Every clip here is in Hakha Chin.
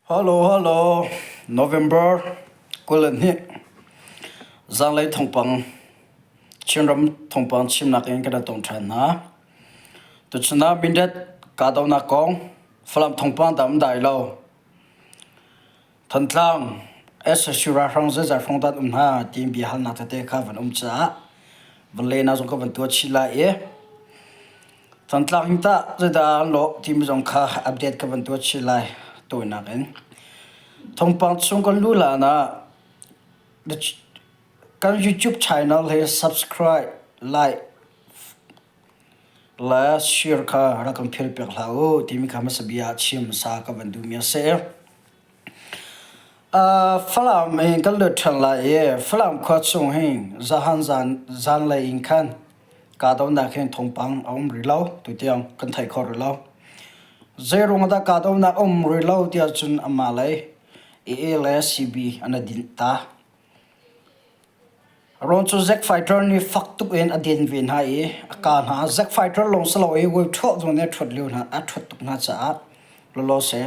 Hello, hello. November 22 zanlei thawngpang Chinram thawngpang chimnak in kan tong ṭhan hna. Tuchun ah Mindat kahdohnak kong Falam thawngpang dam dai lo. Thantlang SSU ralhrang zeizat hrawng dah an um hna tiin biahalnak tete kha van um caah vawlei na zong ka van tuah chih lai i Thantlang hin tah zeidah an lawh timi zong kha update ka van tuah chih lai tawinak in. Thawngpang chung kan luh hlan ah kan YouTube channel hi subscribe, like, le share kha rak kan phil piak hlah u timi kha hmasa bia ah chim hmasa ka van duhmi a si. Falam in kan lut ṭhan lai i Falam khua chung hi zahan zan zanlei in khan kahdohnak hin thawngpang a um rih lo tutiang kan theih kho rih lo. Zeiruang dah kahdohnak a um rih lo tiah cun amah lei AA le CB an i dinh ta. Rawn cu Zack Fighter nih fak tuk in a den ve hna i a kah hna. Zack Fighter lawng si lo i Wave ṭhuah zong nih a ṭhuat lio hna, a ṭhuat tuk hna caah lawlaw si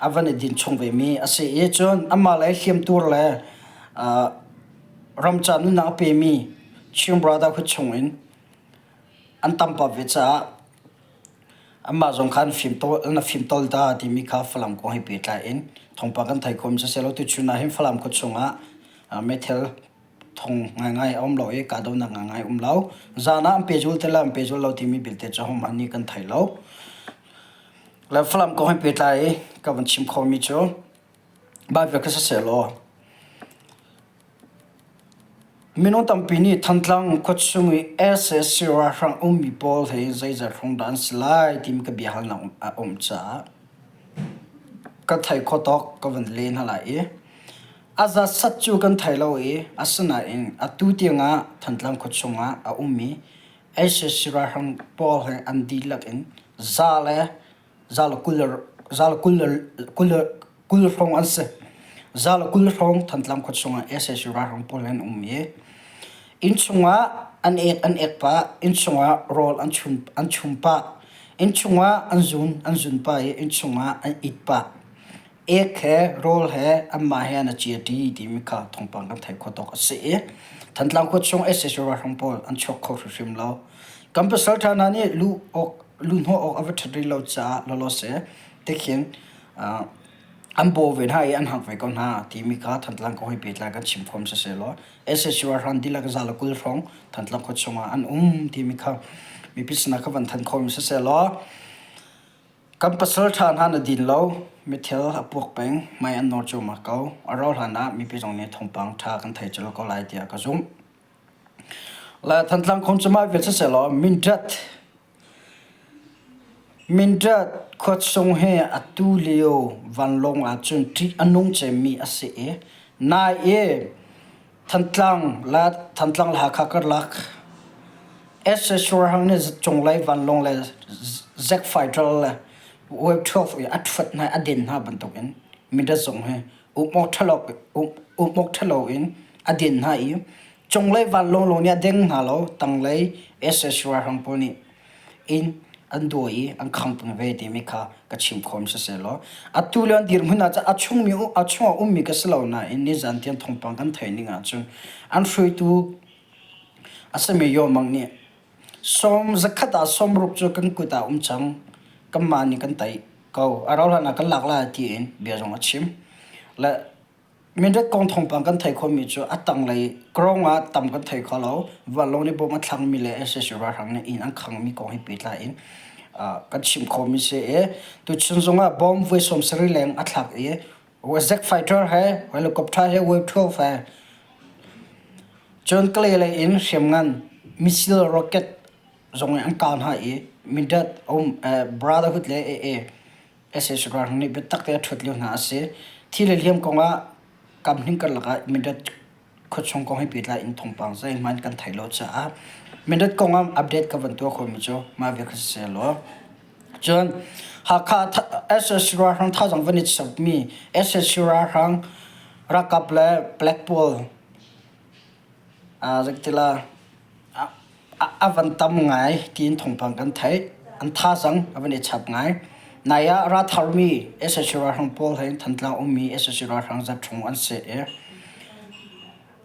a van i din chung vemi a si i cun amah le hliamtuar le ramca nunnak a pemi Chin Brotherhood chung in an tam pah ve caah Amah zong khan na fimtawl ta timi kha Falam kong he pehtlai in thawngpang kan theih khawh siseh law tuchun ah hin Falam khua chungah meithal thong ngaingai a um lo i kahdohnak ngaingai a um lo. Zan ah an pehzul te le an pehzul lo timi belte cu hohmanh nih kan thei lo. Le Falam kong he pehtlai i ka van chim khawhmi cu Bible kha siseh law Minung tampi nih Thantlang khuachung i sac ralhrang ummi pawl hi zeizat hrawng dah an si lai timi ka biahalnak a um caah ka thei kho tawk ka van leh hna lai i a zat sat cu kan thei lo i asinain atu tiangah Thantlang khuachung ah a ummi sac ralhrang pawl hi an dihlak in za le za le 20 za le 20 20 hrawng an si. Za le 20 hrawng Thantlang khua chungah sac ralhrang pawl an um i inn chungah an ek an ek pah, inn chungah rawl an chum an chum pah, inn chungah an zun an zun pah i inn chungah an it pah. Ek he rawl he anmah he an i cia ṭi timi kha thawngpang kan theih khawh tawk a si i Thantlang khua chung sac ralhrang pawl an chuak kho hrimhrim lo. Kan pasal ṭha hna nih luh awk luhhnawh awk a va ṭhat rih lo caah lawlaw seh tikhin an baw ve hna i an hak ve ko hna timi kha Thantlang kong he pehtlai kan chim khom siseh law SSU ralhrang dihlak za le 20 hrawng Thantlang khua chungah an um timi kha mipi sinah kha van thanh khom siseh law kan pasal ṭha hna na din lo mithil a puak peng hmai an nawr cuahmah ko a rau hlan ah mipi zong nih thawngpang ṭha kan thei colh ko lai tiah ka zumh. Le Thantlang khom cu mah vial siseh law Mindat Mindat khuachung hi atu lio vanlawng ahcun ṭih a nung cemmi a si i nai i Thantlang le Thantlang le Hakha karlak sac ralhrang nih cunglei vanlawng le Zack fighter le Wave 12 i a ṭhuat hna i a den hna bantukin Mindat zong hi um awk ṭhalo in a den hna i cunglei vanlawng lawng nih a deng hna lo tanglei sac ralhrang pawl nih inn an duai i an khang peng ve timi kha ka chim khawm siseh law atu lio an dirhmun ah cun a chungmi a chungah ummi ka si lo nain nizan tiang thawngpang kan theih ning ahcun an hruaitu a simi Yaw Mang nih sawm zakhat ah 60 cu kan kut ah um cang kanmah nih kan tei ko a rauh hlan ah kan lak lai tiin bia zong a chim le Mindat kong thawngpang kan theih khawhmi cu a tanglei krawng ah tam kan thei kho lo. Vanlawng nih bom a thlangmi le sac ralhrang nih inn an khangmi kong he pehtlai in kan chim khawhmi si i tuchun zong ah bomb voi 70 leng a thlak i Zack fighter he helicopter he Wave 12 he cun Kalay lei in hriamngan missile rocket zong in an kah hna i Mindat um Brotherhood le AA sac ralhrang nih biatak te a ṭhut lio hna a si. Thi le hliam kong ah kamhning karlak ah Mindat khuachung kong he pehtlai in thawngpang zeihmanh kan theih lo caah Mindat kong ah update ka van tuah khawhmi cu mah vial kha si law. Cun Hakha sac ralhrang thazaang van i chapmi sac ralhrang ralkap le Black pawl Zeitila a van tam ngai tiin thawngpang kan theih. An thazaang a van i chap ngai. Nai ah ra tharmi sac ralhrang pawl he Thantlang ummi sac ralhrang zathrung an si i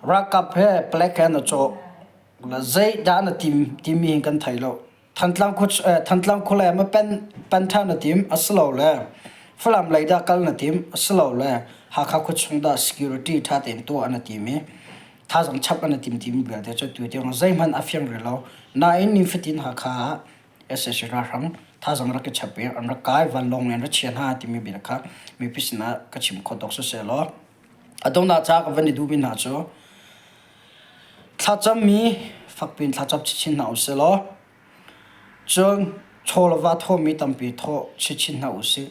ralkap he palek he an i cawh. Zeidah na tim timi hin kan thei lo. Thantlang khua Thantlang khua lei ma pen pen ṭhan na tim asilole Falam lei dah kal na tim asilole Hakha khua chung dah security ṭha tein tuah na tim i thazaang chap na tim timi vialte cu tu tiang zeihmanh a fiang rih lo. Nain nifatin Hakha ah sac ralhrang thazaang rak i chap i an rak kai vanlawng in ra chia hna timi bia kha mipi sinah ka chim khawh tawk siseh law a donghnak ca ka van i duhmi hna cu thlacammi fakpi in thlacam chinchin hna usih law cun chaw le va thawmi tampi thawh chinchin hna usih.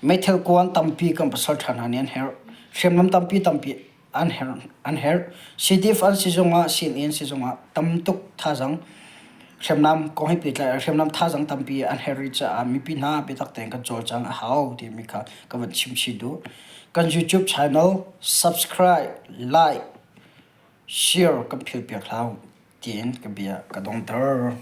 Meithal kuan tampi kan pasal ṭha hna nih an herh. Hriamnam tampi tampi an herh an herh. CDF an si zongah CNA an si zongah tam tuk thazaang hriamnam kong he pehtlai hriamnam thazaang tampi an herh rih caah mipi hna biatak tein kan cawlcang a hau timi kha ka van chim chih duh. Kan YouTube channel subscribe, like, share kan philh piak hlah tiin ka bia ka dongter.